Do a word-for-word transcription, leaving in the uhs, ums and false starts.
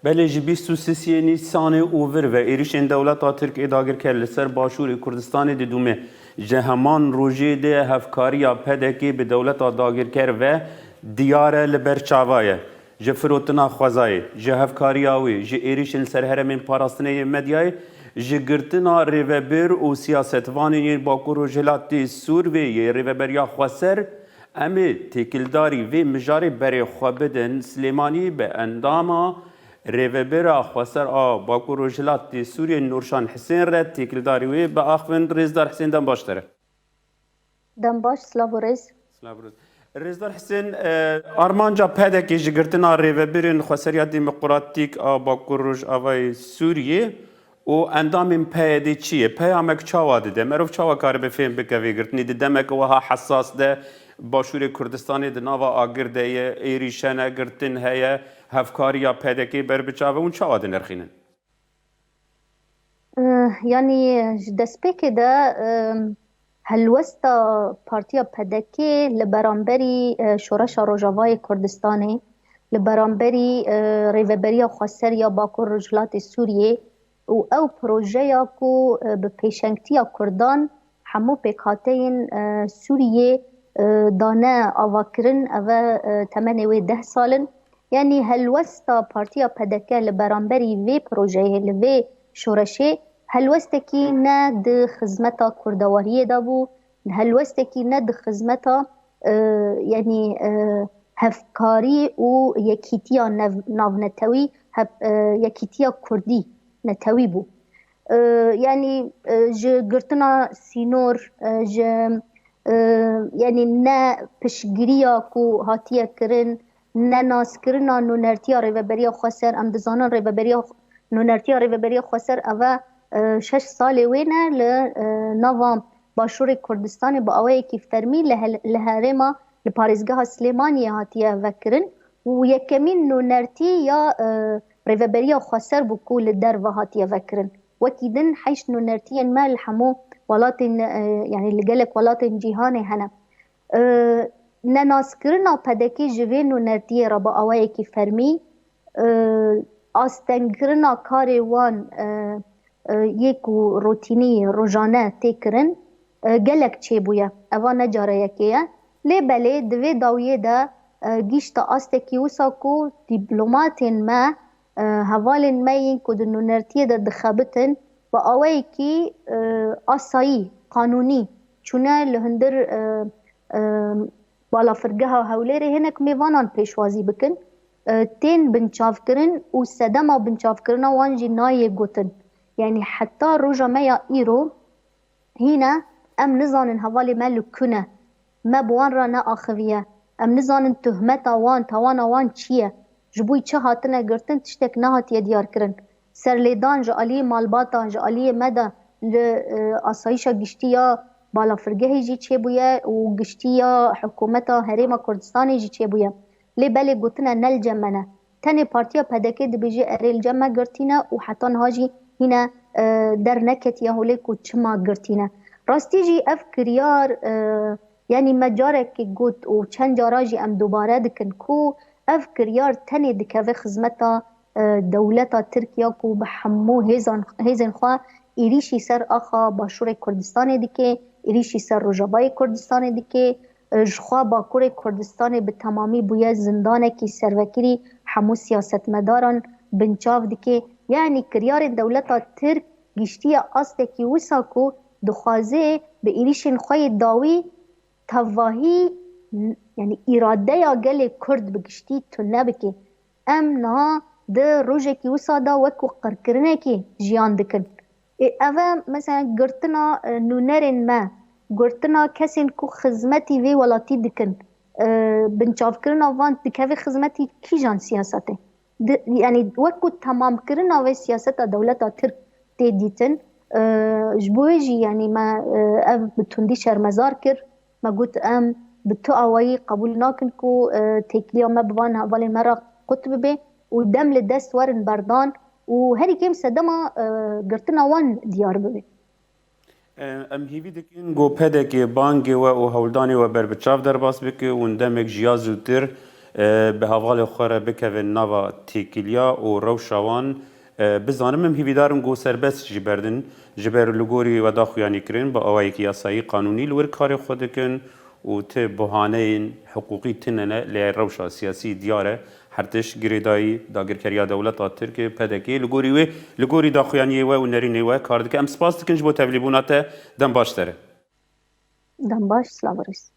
Belê, ji bîst û sisiyê Nîsanê û vir ve êrîşên dewleta Tirk ê dagirker li ser Başûrê Kurdistanê didûme. Ji heman rojê de hevkariya P D K bi dewleta dagirker ve diyar e, li ber çava ye. Ji firotina xwezayê, ji hevkariya wê, ji êrîşên li ser herêmên parastinê yê medyayê, ji girtina rêvebir û siyasetvanên yên Bakur Rojhilatê Sûriyê yê Rêveberiya Xweser, em ê têkildarî vê mijarê berê xwe bidin Silêmaniyê, bi endama Rêvebira Xweser a Bakur Rojhilatê Sûriyê Nûrşan Hisên re têkildarî wê biaxivin. Rêzdar Hisên, dem baş te re. Dem baş, silav û rêz. Silav û rêz. Rêzdar Hisên, e, armanca P D K ji girtina rêvebirên Xweseriya Demokratîk a Bakur Rojavayê Sûriyê û endamên P Y D'ê çi ye? Peyamek çawa dide? Merov çawa karibe fêm bike vê girtinê? Di demeke wiha hesas de Başûrê Kurdistanê di nava agir de ye, êrîş hene, girtin heye, hevkariya P D K ber bi çav e, hûn çawa dinirxînin? Eh, yanî ji destpêkê de, eh, helwesta Partiya P D K li beramberî, eh, Şoreşa Rojavayê Kurdistanê, li beramberî, eh, Rêveberiya Xweser ya Bakur Rojhilatê Sûriyê û ew projeya ku, eh, bi pêşengtiya Kurdan hemû pêkhateyên, eh, Sûriyê, eh, dane avakirin, ev e, eh, temenê wê deh sal in. Yanî helwesta Partiya P D K li beramberî vê projeyê, li vê şoreşê, helwestekî ne di xizmeta kurdewariyê de bû, helwestekî ne di xizmeta, e, yanî, e, hevkarî û yekîtiya nev-, navnetewî, hev-, e, yekîtiya kurdî netewî bû. E, yanî, e, ji girtina sînor, e, ji, e, yanî ne piştgiriya ku hatiye kirin, ne naskirina nûnertiya Rêveberiya Xweser. Em dizanin Rêveberiya Xw-, nûnertiya Rêveberiya Xweser ev e, e, şeş salê wê ne li, e, nava Başûrê Kurdistanê bi awayekî fermî li hel-, li herêma, li parêzgeha Silêmaniyê hatiye vekirin û yekemîn nûnertî ya, e, Rêveberiya Xweser bû ku li derve hatiye vekirin. Wekî din heşt nûnertiyên me li hemû welatên, e, yanî li gelek welatên cîhanê hene. E, nenaskirina P D K ji vê nûnertiyê re bi awayekî fermî, e, astengkirina karê wan, e, e, yê ku rotînî rojane tê kirin, e, gelek çêbûye. Eva ne cara yekê ye. Lê belê di vê dawiyê de, e, gîşte astekî wisa ku dîplomatên me, e, hevalên me yên ku di nûnertiyê de dixebitin, bi awayekî, e, asayî, qanûnî çûne li hundir, e, e, balafirgeha Hewlêrê hinek mêvanan pêşwazî bikin, e, tên binçavkirin û sedema binçavkirina wan jî nayê gotin. Yanî heta roja me ya îro hîne em nizanin hevalê me li ku ne. Me bi wan re neaxiviye. Em nizanin tuhmeta wan, tawana wan çi ye? Ji bo çi hatine girtin, tiştek nehatiye diyarkirin. Serlêdan ji aliyê malbatan, ji aliyê me de li, e, asayîşa giştî ya balafirgehê jî çêbûye û giştî ya hikûmeta Herêma Kurdistanê jî çêbûye. Lê belê gotine ne li cem me ne. Tenê Partiya P D K dibêje erê li cem me girtîne û heta niha jî hîne, e, derneketiye holê ku çima girtîne. Rastî jî ev kiryar, e, yanî me carekê got û çend cara jî em dubare dikin ku ev kiryar tenê dikeve xizmeta, e, dewleta Tirk ya ku bi hemû hêzan, hêzên xwe êrîşî ser axa Başûrê Kurdistanê dike, êrîşî ser Rojavayê Kurdistanê dike, e, ji xwe Bakurê Kurdistanê bi temamî bûye zindanekî servekirî hemû siyasetmedaran binçav dike. Yanî kiryarên dewleta Tirk giştiye astekî wisa ku dixwaze bi êrîşên xwe yê dawî tevahî, n-, yanî îradeya gelê Kurd bi giştî tune bike. Em niha di rojekî wisa de wekî qirkirinekî jiyan dikin. Ê, ev e, mesela, girtina, e, nûnerên me, girtina kesên ku xizmetî vê welatî dikin, e, binçavkirina van dikeve xizmetî kîjan siyasetê? Di, yanî wekî temamkirina vê siyaseta dewleta Tirk tê dîtin. E, ji bo wê jî, yanî me, e, ev bi tundî şermezar kir. Me got, em bi tu awayî qebûl nakin ku, e, têkiliya me bi van hevalên me re qut bibe û dem li dest werin berdan û herî kêm sedema, e, girtina wan diyar bibe. E, em hîvî dikin ku P D K bangê we û hewldanê we berbiçav derbas bike û hûn demek ji ya zûtir e, bi hevalê xwe re bikevin nava têkiliya û rewşa wan, e, bizanim. Em hîvîdar in ku serbest jî berdin, ji ber li gorî we daxuyanî kirin bi awayekî yasayî, qanûnî li wir karê xwe dikin û ti buhaneyên hiqûqî tune ne, lê rewşa siyasî diyar e. Her tişt girêdayî dagirkeriya dewleta Tirk, P D K, li gorî wê, li gorî daxuyaniyê we û nerînê we kar dike. Em spas dikin ji bo tevlîbûna te. Dem baş te re. Dem baş, silav û rêz.